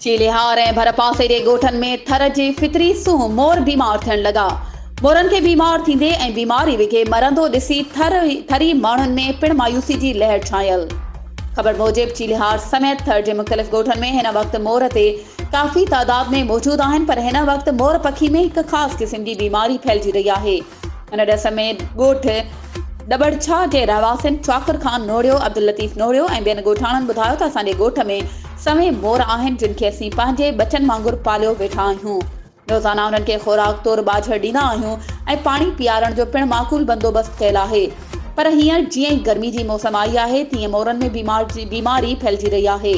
چيليهار ۽ ڀرپاسي جي ڳوٺن ۾ ٿر جي فطري سونهن مور بيمار ٿيڻ لڳا. مورن کي بيمار ٿيندي ۽ بيماري وگهي مرندو ڏسي ٿر ٿري ماڻهن ۾ پڻ مايوسي جي لهر ڇانيل. خبر موجب چيليهار سميت ٿر جي مختلف ڳوٺن ۾ هن وقت مور تي ڪافي تعداد ۾ موجود آهن پر هن وقت مور پکي ۾ هڪ خاص قسم جي بيماري ڦهلجي رهي آهي. ان ڏس ۾ ڳوٺ ڏٻڙڇا جي رهواسين چاڪر خان نوڙيو، عبداللطيف نوڙيو ۽ ٻين ڳوٺاڻن ٻڌايو ته اسان جي ڳوٺ ۾ سوين مور آهن جن کي اسين پنهنجي ٻچن وانگر پاليو ويٺا آهيون. روزانه انهن کي خوراڪ طور ٻاجهر ڏيندا آهيون ۽ پاڻي پيارڻ جو پڻ معقول بندوبست ڪيل آهي پر هينئر جيئن ئي گرمي جي موسم آئي آهي تيئن مورن ۾ بيماري ڦهلجي رهي آهي.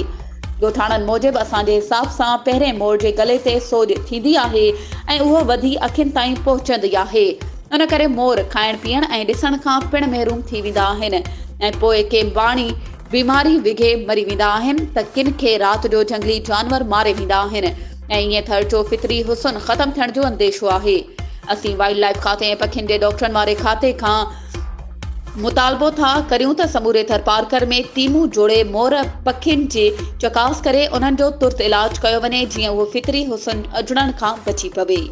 ڳوٺاڻن موجب اسان جي حساب سان پهرين مور جي گلي تي سوڄ ٿيندي آهي ۽ اهو وڌي اکين تائين پهچندي آهي ان ڪري مور کائڻ پيئڻ ۽ ڏسڻ کان پڻ محروم ٿي ويندا آهن ۽ پوء ڪي واڻي بيماري وگهي مري ويندا آهن ته ڪن کي رات جو جهنگلي جانور ماري ويندا آهن ۽ ائين ٿر جو فطري حسن ختم ٿيڻ جو انديشو آهي اسين وائلڊ لائيف کاتي ۽ پکين جي ڊاڪٽرن واري کاتي کان مطالبو ٿا ڪريون ته سموري ٿرپارڪر ۾ ٽيمون جوڙي مور پکين جي چڪاس ڪري انهن جو ترت علاج ڪيو وڃي جيئن اهو فطري حسن اجڙڻ کان بچي پوي.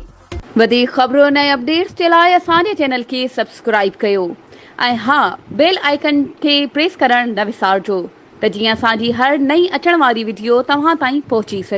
وڌيڪ خبرن ۽ اپڊيٽس جي لاء اسان جي چينل کي سبسڪرائيب ڪيو ۽ ها بيل آئيڪن کي پريس ڪرڻ نه وسارجو ته جيئن اسان جي هر نئين اچڻ واري وڊيو توهان تائين پهچي سگهي.